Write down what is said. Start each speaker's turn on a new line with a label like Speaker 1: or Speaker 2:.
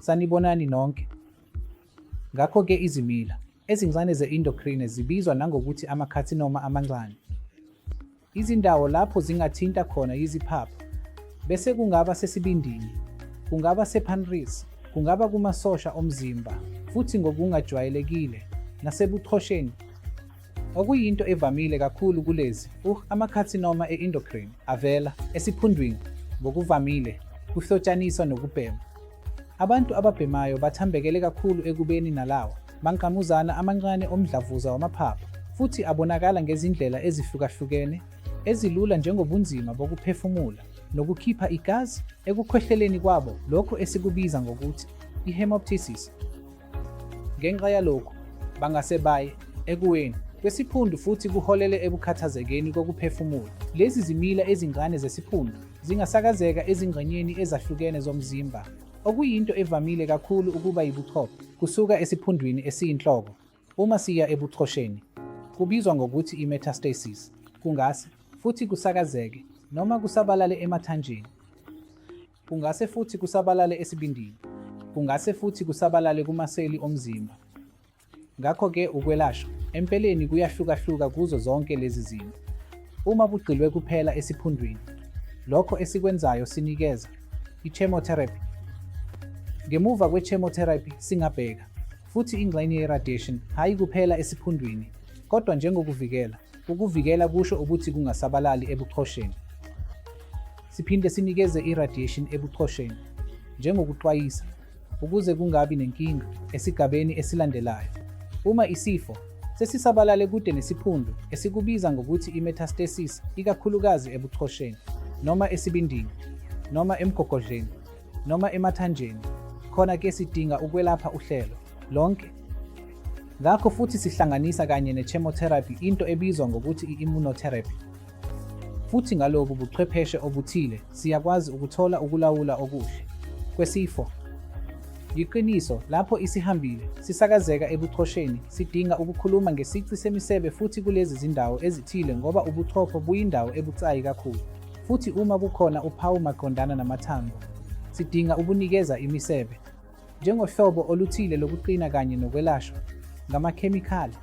Speaker 1: Sanibonani nonke. Ngakho-ke izimila ezincane ze-endocrine zibizwa nangokuthi ama-carcinoma amancane. Izindawo lapho zingathinta khona yiziphaphu, bese kungaba sesibindini, kungaba sephanrisi, kungaba kumasosha omzimba futhi ngokungajwayelekile nasebuchosheni. Okuyinto evamile kakhulu kulezi ama-carcinoma e-endocrine avela esiphundwini ngokuvamile kuhlotshaniswa nokubhema. Abantu ababhemayo bathambekele kakhulu ekubeni nalawa mangqamuzana amancane omdlavuza wamaphaphu futhi abonakala ngezindlela ezihlukahlukene ezilula njengobunzima bokuphefumula nokukhipha igazi ekukhwehleleni kwabo lokhu esikubiza ngokuthi i-hemoptysis. Ngenxa yalokhu, bangase baye ekuweni kwesiphundu futhi kuholele ekukhathazekeni kokuphefumula. Lezi zimila ezincane zesiphundu zingasakazeka ezingxenyeni ezahlukene zomzimba, okuyinto evamile kakhulu ukuba yibuchopho kusuka esiphundwini esiyinhloko uma siya ebuchosheni. Kubizwa ngokuthi i-metastasis. Kungase futhi kusakazeke noma kusabalale emathanjeni. Kungase futhi kusabalale esibindini. Kungase futhi kusabalale kumaseli omzimba. Ngakho-ke ukwelashwa empeleni kuyahlukahluka kuzo zonke lezi zimo. Uma kugxilwe kuphela esiphundwini, lokho esikwenzayo sinikeza i-chemotherapy. Ngemuva kwe-chemotherapy singabheka futhi ingxenye ye-radiation hhayi kuphela esiphundwini kodwa njengokuvikela. Ukuvikela kusho ukuthi kungasabalali ebuchosheni. Siphinde sinikeze i-radiation ebuchosheni njengokuxwayisa ukuze kungabi nenkinga esigabeni esilandelayo. Uma isifo sesisabalale kude nesiphundu esikubiza ngokuthi i-metastasis ikakhulukazi ebuchosheni noma esibindini noma emgogodleni noma emathanjeni, khona ke sidinga ukwelapha uhlelo lonke. Ngakho futhi sihlanganisa kanye ne-chemotherapy into ebizwa ngokuthi i-immunotherapy. Futhi ngalobu buchwepheshe obuthile siyakwazi ukuthola ukulawula okuhle kwesifo. Yiqiniso, lapho isihambile, sisakazeka ebuchosheni, sidinga ukukhuluma ngesici semisebe futhi kulezi zindawo ezithile ngoba ubuchopho buyindawo ebucayi kakhulu. Futhi uma kukhona uphawu maqondana namathambo, sidinga ukunikeza imisebe njengohlobo oluthile lokuqina kanye nokwelashwa ngamakhemikhali.